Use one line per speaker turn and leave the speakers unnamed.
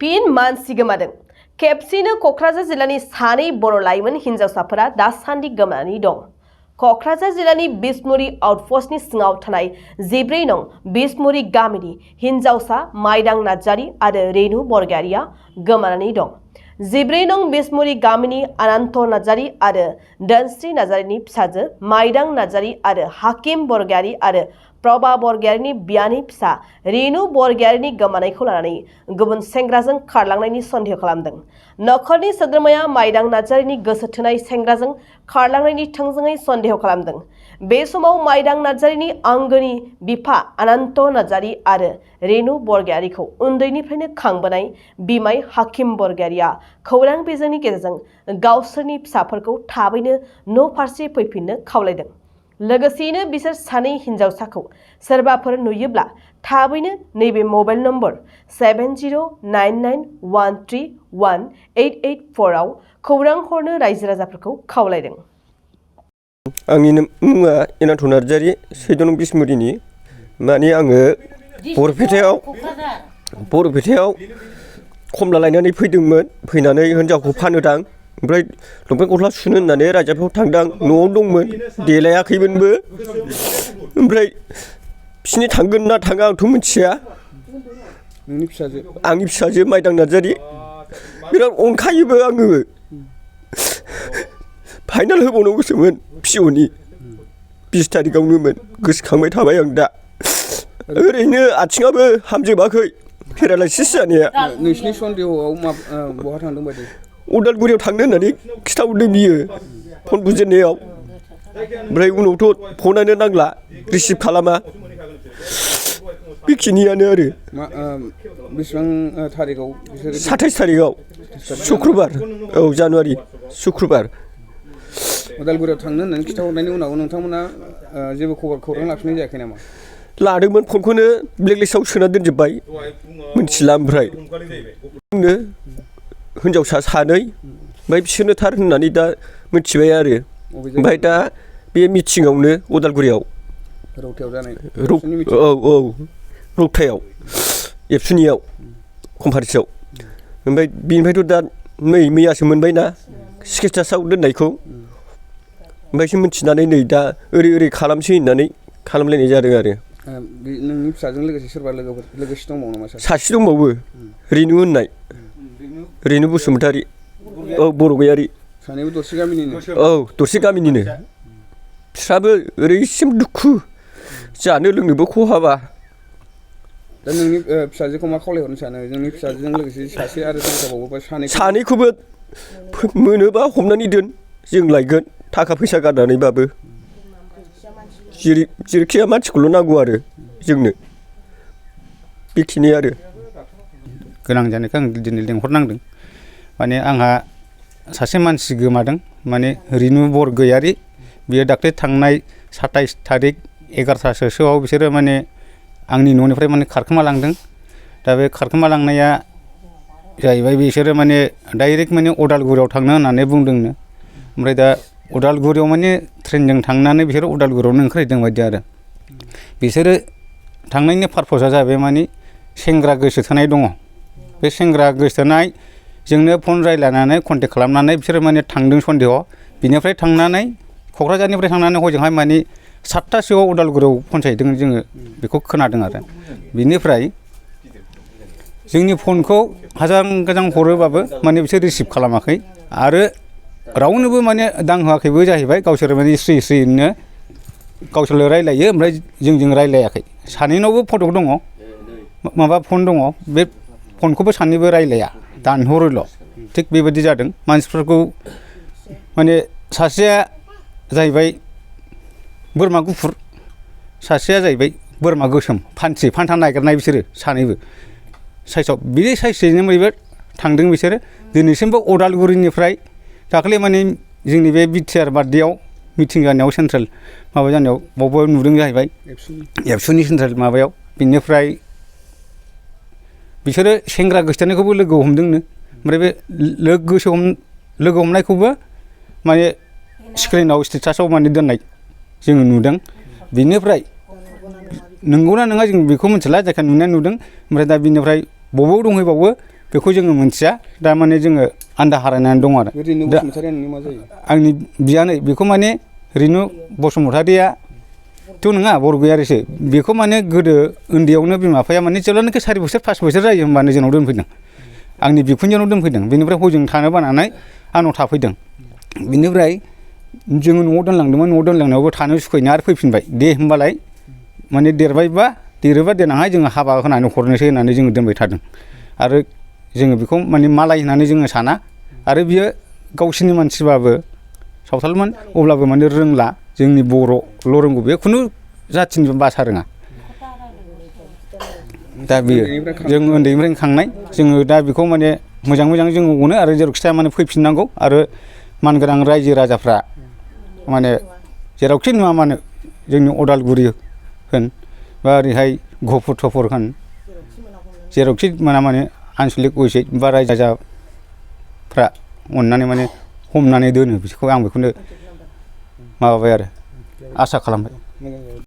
फिन मानसि गोमादों। खेबसेनो क'क्राझार जिल्लानि सानै बर' लाइमोन हिन्जावसाफोरा दासान्दि गोमानानै दं। क'क्राझार जिल्लानि बिसमुरि आउटपस्टनि सिङाव थानाय 14 नं बिसमुरि गामिनि हिन्जावसा माइदां नार्जारी आरो रेनु बरगयारिया गोमानानै दं। 14 नं बिसमुरि गामिनि अनन्त नार्जारी आरो धोनस्री नार्जारीनि फिसाजो माइदां नार्जारी आरो हाकिम बरगयारी आरो प्रभा बरगयारिनि बियानि फिसा रेनु बरगयारिनि गोमानायखौ लानानै गुबुन सेंग्राजों खारलांनायनि सन्देह खालामदों। नखरनि सोद्रोमाया माइदां नार्जारीनि गोसो थोनाय सेंग्राजों खारलांनायनि थोंजोङै सन्देह खालामदों। बे समाव माइदां नार्जारीनि आंगोनि बिफा अनन्त नार्जारी आरो रेनु बरगयारिखौ उन्दैनिफ्रायनो खांबोनाय बिमाय हाकिम बरगयारिया खौरां बिजोंनि गेजेरजों गावसोरनि फिसाफोरखौ थाबैनो न' फारसे फैफिननो खावलायदों। लोगोसेयैनो बिसोर सानै हिन्जावसाखौ सोरबाफोर नुयोब्ला थाबैनो नैबे मबाइल नम्बर 7099131884 आव खौरां हरनो रायजो राजाफोरखौ खावलायदों।
आंनि मुङा अनन्त नार्जारी, 14 नं बिसमुरिनि। माने आङो बरपेटायाव खमला लायनानै फैदोंमोन। फैनानै हिन्जावखौ फानोदां, ओमफ्राय लंपेन्ट गस्ला सुनो होननानै रायजाफोराव थांदां। न'आव दंमोन, देलायाखैमोनबो। ओमफ्राय बिसिनि थांगोन ना थाङा आंथ' मिथिया। आंनि फिसाजो माइदां नार्जारी बिराद अनखायोबो आङो। फाइनाल होबावनांगौसोमोन पिअनि 20 तारिखआवनोमोन। गोसोखांबाय थाबाय आं दा। ओरैनो आथिङाबो हामजोबाखै, पेरालाइसिस जानाया।
नोंसिनि सन्देहआव बहा थांदों बायदि?
उदालगुरियाव थांनो होननानै खिथाहरदों बियो फन बुजेननायाव। ओमफ्राय उनावथ' फनानो नांला, रिसिभ खालामा। बेखिनियानो आरो।
बेसेबां थारिखआव?
27 तारिखआव शुक्रबार, औ जानुवारि शुक्रबार।
उदालगुरियाव थांनो होननानै खिथाहरनायनि उनाव नोंथांमोना जेबो खौरां लाफिननाय जायाखै नामा?
लादोंमोन, फनखौनो ब्लेकलिस्टआव सोना दोनजोब्बाय, मिथिला। ओमफ्राय हिन्जावसा सानै, ओमफ्राय बिसोरनो थार होननानै दा मिथिबाय आरो। ओमफ्राय दा बे मिटिङावनो उदालगुरियाव
रौतायाव जानाय,
औ रौतायाव एबसुनियाव कनफारेन्सआव। ओमफ्राय बिनिफ्रायथ' दा नै मैयासो मोनबायना स्टेटासआव दोननायखौ। ओमफ्रायसो मिथिनानै नै दा ओरै खालामसै होननानै खालामलायनाय जादों आरो।
नोंनि फिसाजों लोगोसे सोरबा लोगोसे दंबावो नामा?
सासे दंबावो, रेनु होननाय, रेनु बसुमतारी, औ बरगयारी।
सानैबो दरसे गामिनिनो?
औ दरसे गामिनिनो। बिस्राबो ओरैसिम दुखु, जानो लोंनोबो खहाबा।
दा नोंनि फिसाजोखौ मा खावलायहरनो सानो? नोंनि फिसाजों लोगोसे सासे आरो दंबावोबा
सानैखौबो मोनोबा हमनानै दोन, जों लायगोन थाखा फैसा गारनानैबाबो। जेरैखिया मानसिखौल' नांगौ आरो जोंनो, बेखिनि आरो।
गोनां जानायखौ आं दिनै लेंहरनांदों। माने आंहा सासे मानसि गोमादों, माने रेनु बरगयारी। बियो दाख्लै थांनाय 27 तारिख 11थासोआव बिसोरो माने आंनि न'निफ्राय माने खारखोमा लांदों। दा बे खारखोमा लांनाया जाहैबाय बिसोरो माने डाइरेक्ट माने उदालगुरियाव थांनो होननानै बुंदोंनो। ओमफ्राय दा उदालगुरियाव माने ट्रेनजों थांनानै बिसोरो उदालगुरियावनो ओंखारहैदों बायदि आरो। बिसोरो थांनायनि पारपसा जाहैबाय माने सेंग्रा गोसो थोनाय दङ। बे सेंग्रा गोसो थोनाय जोंनो फन रायज्लायनानै कन्टेक्ट खालामनानै बिसोरो माने थांदों सन्देह। बिनिफ्राय थांनानै क'क्राझारनिफ्राय थांनानै हजोंहाय माने 7थासोआव उदालगुरियाव पहुंचाहैदों जोङो, बेखौ खोनादों आरो। बिनिफ्राय जोंनि फनखौ हाजार गोजान हरोबाबो माने बिसोर रिसिभ खालामाखै आरो रावनोबो माने दांहोआखैबो जाहैबाय। गावसोर माने स्रि-स्रिनो गावसोरल' रायलायो, ओमफ्राय जोंजों रायलायाखै। सानैनावबो फट' दङ, माबा फन दङ, बे फनखौबो सानैबो रायलाया, दानहरोल'। थिग बेबायदि जादों। मानसिफोरखौ माने सासेया जाहैबाय बोरमा गुफुर, सासेया जाहैबाय बोरमा गोसोम, फान्था नागिरनाय बिसोरो सानैबो साइसआव। बे साइसजोंनो मैबो थांदों बिसोरो। दिनैसिमबो उदालगुरिनिफ्राय दाखालि माने जोंनि बे बिटिआर बारदेयाव मिटिं जानायाव सेन्ट्रेल माबा जानायाव बावबो नुदों जाहैबाय, एबसुनि सेन्ट्रेल माबायाव। बिनिफ्राय बिसोरो सेंग्रा गोसो थोनायखौबो लोगो हमदोंनो। ओमफ्राय बे लोगो हमनायखौबो माने स्क्रिनाव स्टेटासाव माने दोननाय जोङो नुदों। बिनिफ्राय नंगौना नङा जों बेखौ मिथिला, जायखिया नुनाया नुदों। ओमफ्राय दा बिनिफ्राय बबाव दंहैबावो बेखौ जोङो मिथिया दा माने जोङो आन्दा हारायनानै दं आरो
रिनु
दा
बसुमतारिया नोंनि मा जायो
आंनि बियानै बेखौ माने रिनु बसुमतारिया थ' नङा बरगयारिसो बेखौ माने गोदो उन्दैयावनो बिमा बिफाया माने जेब्लानाखि 4 बोसोर 5 बोसोर जायो होमबानो जोंनाव दोनफैदों आंनि बिखुनजोनाव दोनफैदों बेनिफ्राय हजों थानो बानानै आंनाव थाफैदों बिनिफ्राय जोङो न'आव दोनलांदोंमोन न'आव दोनलांनायावबो थानो सुखुयैना आरो फैफिनबाय दे होमबालाय माने देरबायबा देरोबा देनांहाय जोङो हाबा होनानै हरनोसै होननानै जोङो दोनबाय थादों आरो जोङो बेखौ माने मालाय होननानै जोङो साना आरो बियो गावसोरनि मानसिबाबो सावथालमोन अब्लाबो माने रोंला जोंनि बर'ल' रोंगौ बे खुनु जाथिनि भाषा रोङा दा बेयो जों उन्दैनिफ्रायनो खांनाय जोङो दा बेखौ माने मोजां जोङो अनो आरो जेरावखि थाया माने फैफिननांगौ आरो मानगोनां रायजो राजाफ्रा माने जेरावखि नुवा मानो जोंनि अदालगुरि होन बा ओरैहाय गहपुर थहपुर होन जेरावखि मोना माने आनसलिक अइसै बा रायजो राजाफ्रा अननानै माने हमनानै दोनो बिसोरखौ आं बेखौनो माबाबाय आरो आसा खालामबाय